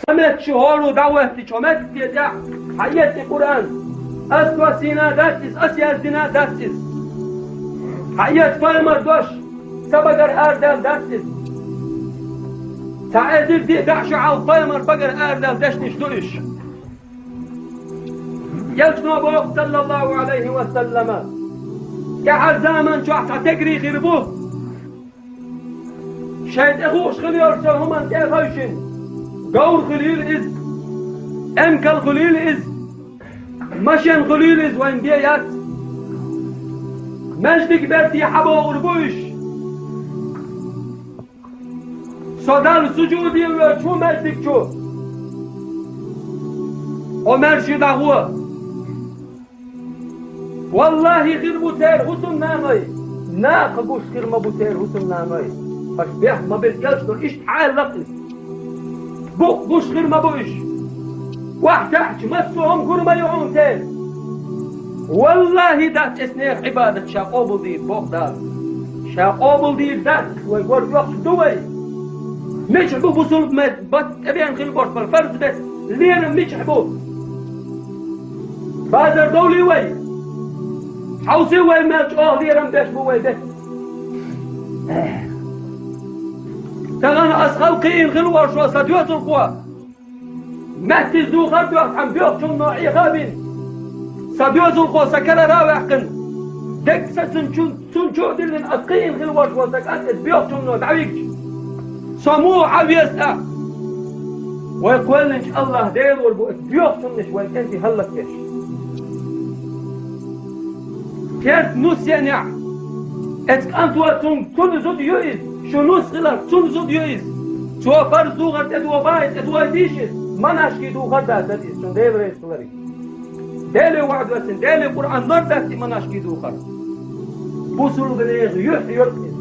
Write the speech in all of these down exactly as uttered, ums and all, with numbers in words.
Ца меттачу хӀора дӀахӀоьттича, хьо меттиге тӀехь хьаэци Къуръан. Ас доссийна дац иза, ас яздина дац иза. Хьаэца пайхамар дош, ца багара арадаьлла дац иза. Цхьа эзар диъ бӀе шо хьалха пайхамар багара арадаьлла дешнаш ду уьш. Элчано боху, саллаллаху Ӏалайхи ва саллама, тӀаьхьара заман чохь цхьа тегри хир бу. Шайн тӀехууш хила йолчу хӀуманна тӀе а хевшина, говр хуьлийла иза, эмкал хуьлийла иза, машен хуьлийла иза, вайн бен яц. Маьждиг берте хьабогӀур бу уьш. Со Далла сужуде воьдуш ву маьждиг чу. Хьо маьрша дӀагӀо. Валлахи, хир бу церан хӀусамнаной, наха гуш хир ма бу церан хӀусамнаной. Аша бехк ма бира, Элчано иштта хьаьлла-кх иза. Букъ гуш хир ма бу уьш. ОхьатаьӀча массо а хӀума гур ма ю хьуна церан. Валлахи, дац эцнера Ӏибадат ша къобалдийр, боху Дала. Ша къобалдийр дац, вай гор оьхуш ду вай. Мичахь бу бусулба мет бат тӀебеана хила болуш бара фарз бет лерам мичахь бу? Базар довлий вай? Хьовсий вай, мел чӀогӀа лерам беш бу вай бет? Тахана ас халкъ кхиийна хила волуш вара сан доьзалхо. Маьттиза духар а доьхна, цхьана боьхачунно Ӏеха а бина. Сан доьзалхо сан карара а ваьккхина. Дегга сацина чун Цунна чу а диллина, ас кхиийна хила волуш волу сан кӀант иза боьхачунно дӀавигча, со муха Ӏан веза тӀаккха? Вай кхоьллинчу АллахӀ Дела вур бу иза боьхачуннаш вайн кӀентий хӀаллакдеш. Керта нус еанехь, эцу кӀанто цунна, цунна зуда ю иза, шу нус хиларх цунна зуда ю иза. Цо фарз духар тӀедогӀу бахьа, тӀедогӀуьйтийша иза, манашкий духар дац иза, цунна Дела реза хиларг. Деле ваӀда вацин, Деле Къуръан лар дац и манашкий духар. Бусулба нехан юьхь йолу иза.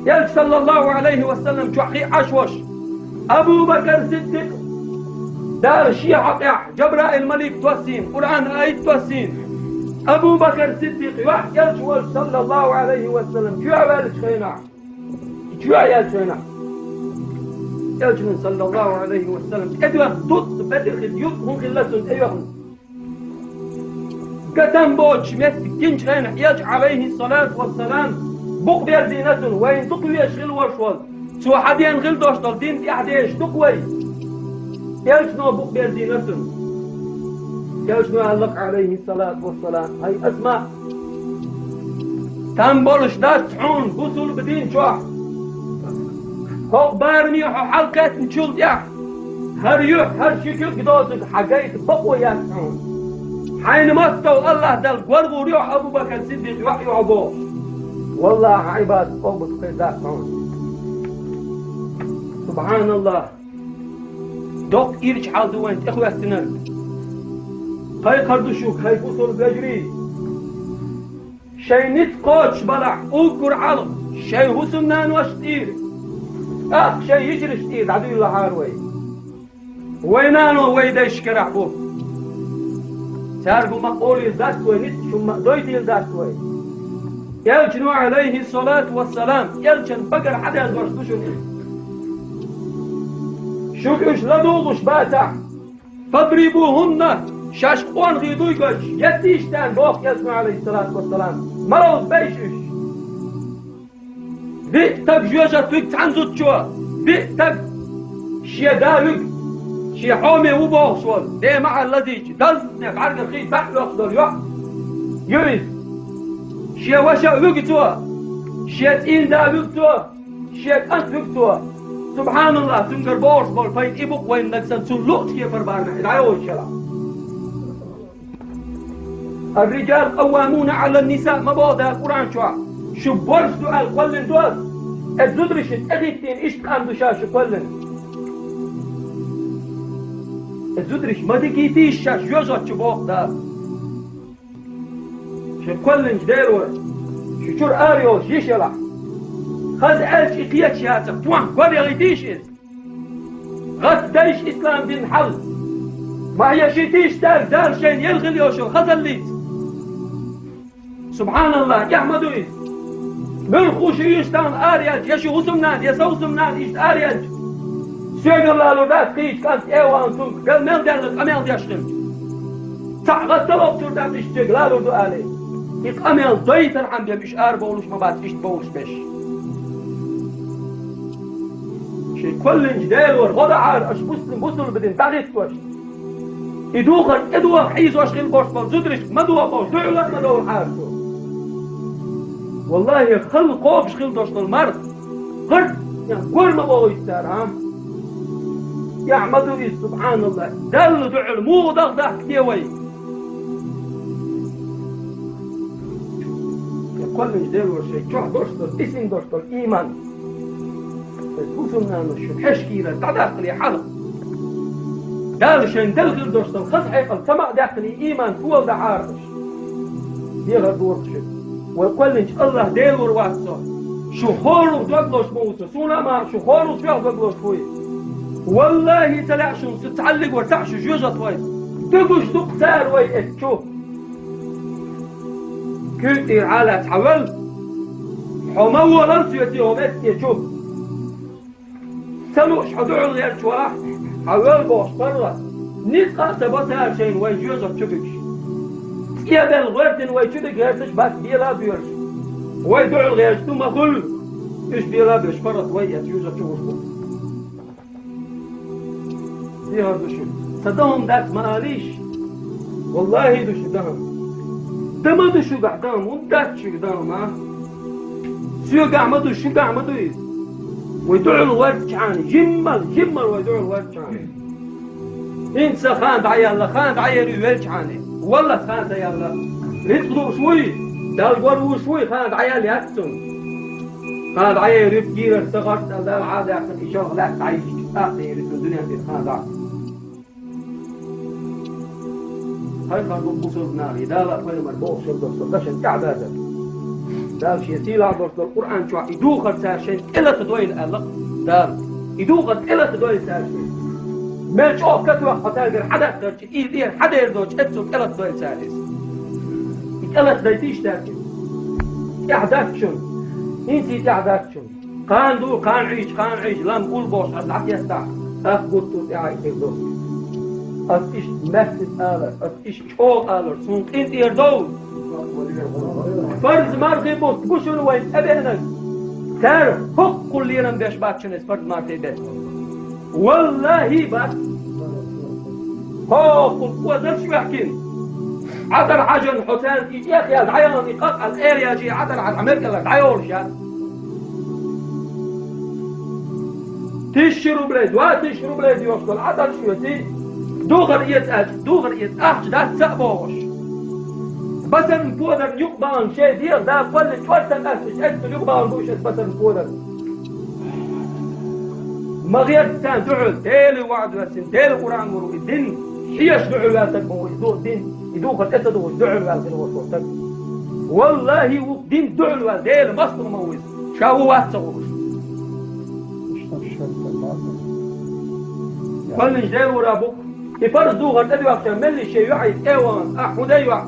Элча, саллаллаху Ӏалайхи ва саллам, чохь хи Ӏаш ваша. Абу Бакар Сиддикъ, Дала шен хьокъехь Жабраил малик тоссийна, Къуръан аят тоссийна. Абу Бакар Сиддикъ, йоӀ Элча волчу, саллаллаху Ӏалайхи ва саллам, чоьхьа ваьллачу хенахь. Чоьхьа яьллачу хенахь. Элчанан, саллаллаху Ӏалайхи ва саллам, тӀедоьхна дутта бедар хилла, юкъ хӀун хилла цунна тӀейоьхна. Гатам боцучу метте гинчу хенахь Элча, Ӏалайхиссалату вассалам, букъ берзийна цунна, вайна дукха везаш хила волуш волу. Цо хьан ден хила долуш долу дин тӀаьхьа дезаш ду-кх вай. Элчано букъ берзийна цунна. Элчано аьлла-кх, Ӏалайхиссалату вассалам: «ХӀай Асма, там болуш дац хьуна бусулба дин чохь. ХӀокху бараме хьо хьалакхеттачул тӀаьхьа, хӀара юьхь, хӀара ши куьг доцург хьан гайта бакъо яц хьуна. Хьайна маттахь АллахӀ Далла гор гӀур ю хьо, Абу Бакар Сиддикъ йоӀ ю хьо», – бохуш. Валлахьи, хьан Ӏибадат къобалдаккхийр дац хьуна. СубхьаналлахӀ! Доккха ирча хьал ду вайн тӀехӀоьттинарг. Кхайкхар ду шуьга, хӀай бусулба вежарий! Шайн ницкъ кхочуш балахь, уггар хьалха шайн хӀусамнаношна тӀера, тӀаккха шайн йижаршна тӀера дӀадуьйлахьара вай. Вай нано вай дайшкарахь бу. Цаьрга хӀума ма олийла дац вай, ницкъаш хӀума ма дойтийла дац вай. Элчано, Ӏалайхиссалату вассалам, Элчан багара хьадаьлла дош ду шуна иза. Шуьга уьш ладугӀуш бацахь, «фадрибухунна», шаьш къонахий дуй гойтуш, еттийша царна, боху Элчано, Ӏалайхиссалату вассалам, малав бейша уьш. Биъ стаг жоьжахати вуьгу цхьана зудчо, биъ стаг шен да вуьгу, шен хьоме ву бохуш волу, ден маьӀӀар лазийча, дазне бӀаьргара хи дӀа а оьхуш долу йоӀ ю иза. Шен ваша а вуьгу цо, шен цӀийнда а вуьгу цо, шен кӀант вуьгу цо. СубхьаналлахӀ, цуьнгара богӀуш болу пайда и бу-кх вайна нагахь санна, цунна луъучу кепара барамехь и дӀайолучу шарахь. «Ар-риджалу къаввамуна Ӏалан-нисаъ» ма боху Дала Къуръан чохь. Шу борш ду аьлла кхоьллина ду ас. Эцу зударшна тӀехӀиттийна иштта къам ду ша шу кхоьллина. Эцу зударшна ма дигийтийша шаьш жоьжахати чу, боху Дала. Шу кхоьллинчу Делора, шу чуьра ара йолуш йиш ялахь. Хаза аьлча и кхеташ яцахь, тхох гор яхийтийша иза. ГӀатта дайша ислам дин хьал. Ма хьешийтийша цаьрга Дала шайна елла хила йолуш йолу хазаллица. СубхьаналлахӀ, эхь ма ду иза. Муьлхха шу иштта тахана ара яьлча, я шу хӀусамнана, я сан хӀусамнана иштта ара яьлча, Соьгара лалур дац кхыча кӀанта, тӀе а вахана, цунга мел даьлла къамел деш хилча. Цхьаъ гӀаттал а лоцур дац иштта соьга лалур ду алий. И къамел дойтархьама бен уьш арабовлуш ма бац, иштта бовлуш беш. Шайн кхоьллинчу Делора гӀо дан Ӏара аша бусулба дин дӀахӀиттош. И духар тӀедоха хьийзош хила болуш болу зударшка ма дохо, дуьхьал а ма довла Ӏара цо. Валлахи, халла кхобуш хила долуш долу марха гӀарт, гор ма бохуьйту цара, а? Яхь ма ду иза, субхьаналлах. Далла дуьхьал муха даха дахка те вай? Кхоьллинчу Делора шайн чохь долуш долу, тӀе сина долуш долу ийман. Бусулнанаш, шун хьешкийра дӀадаккхале хьалха. Дала шайн делла хир долуш долу хаза хьекъал ца ма а даьккхале, ийман тола дан Ӏара аша. Дехар дора шуьга. Вай кхоьллинчу АллахӀ Делора вац со. Шу хӀорух дог лозуш ма ву со. Суна а ма, шу хӀорух чохь дог лозуш вуй. Валлахи, ца лаьа шуна, со цхьаллиг вара, цхьаъ шу жоьжахати вай. Дуьгуш ду-кх цара вай эцчу. Куьйга тӀера Ӏалаца хьан вал? Хьо ма волал соьца, хьо метте чу. Ца лууш хьо дуьхьал гӀерташ валахь, хьан вал бохуш паргӀат. Ницкъ а ца бо цара шайна вай жоьжахати чу буьгуш. ЦӀе а белла гӀоьртина вай чу дика гӀерташ бац, бела а боьрзуш. Вай дуьхьал гӀерташ ду ма хуьлу. Уьш бела а боьрзуш паргӀат вай эцу жоьжахати чу гӀуш бу. Дехар ду шуьга. Сан дан хӀума дац ма алийша. Валлахи ду шуьга дан хӀума. Дан ма ду шуьгахь дан хӀума, хӀунда дац шуьга дан хӀума, а? Соьгахь ма ду, шуьгахь ма ду иза. Вай дуьхьал гӀоьртичхьана, жиммал, жиммал вай дуьхьал гӀоьртичхьана. ХӀинца сан хан дӀаяьлла, хан дӀаерий велчхьана. Валлахь, хан ца яьлла. Рицкъ лууш вуй, Далла гор вуш вуй, хан дӀаяьлла яц цунна. Хан дӀаерий, гийрара ца гӀортал Дала Ӏадаьккхина, и шалха лаьцна дӀайича, тӀаккха дӀаерий цунна дуьнен тӀера хан дӀа. Хьайхана ду бусалба нах, и Дала а пайхамар бохуш хир долу со дашан тӀаьхьабазар. Дала шен сийлахь долуш долу Къуръан чохь и духар цара шайна тӀелата дойла аьлла Дала. И духар тӀелата дойла цара шайна. Мел чӀогӀа катоьхна хьо цаьргара хьадаккхарчу, и тӀера хьадер доцу эццул тӀелата дойла цара иза. И тӀелата дайтийша цаьрга. ТӀаьхьадац шуна. ХӀинца и тӀаьхьадац шуна. Кхана ду, кхана Ӏийча, кхана Ӏийча, лам уллу бохуш аса дӀатестахь, ас гуттар тӀаьхьа хир ду. Ас иштта маьттина алар, ас иштта чӀогӀа алар, суна къинтӀера довла. Парз мархий бутт бу шуна вайна тӀебеанарг. Цара хӀоккхул лерам беш бац шуна иза парз мархий бен. Валлахи, бац. ХӀоккхул озарш ваьккхина. Ӏадар хьажан хьо цаьрга и тӀехъял дӀаяхана, и къакъал эр яжий Ӏадар хьажа хьан мел кӀелара дӀайолуш яц. Тысяча рублей, два тысячи рублей доьхуш долу Ӏадар шоьций, духар эца аьлча, духар эца ахча дац ца а бохуш. Басарна подарна юкъа бахана шайн дегӀ да кхолла чӀор ца къаьсташ, эццул юкъа бахана бу шайн басарна подарна. Ма гӀерта царна дуьхьал, Делан ваӀда ваьссина, Делан Къуръан гур ву и дин, хьеша дуьхьал ваьлла стаг ма ву и ду-, дин, и духар тӀе ца духуш дуьхьал ваьлла хир волуш волу стаг. Валлахи, ву дин дуьхьал ваьлла, Делан мостагӀа ма ву иза, ша ву вац ца хууш. Кхоьллинчу Делора бу, и парз духар тӀедоьхча, меллиша шен йоӀе тӀе а вахана, ахь хӀун дай йоӀ?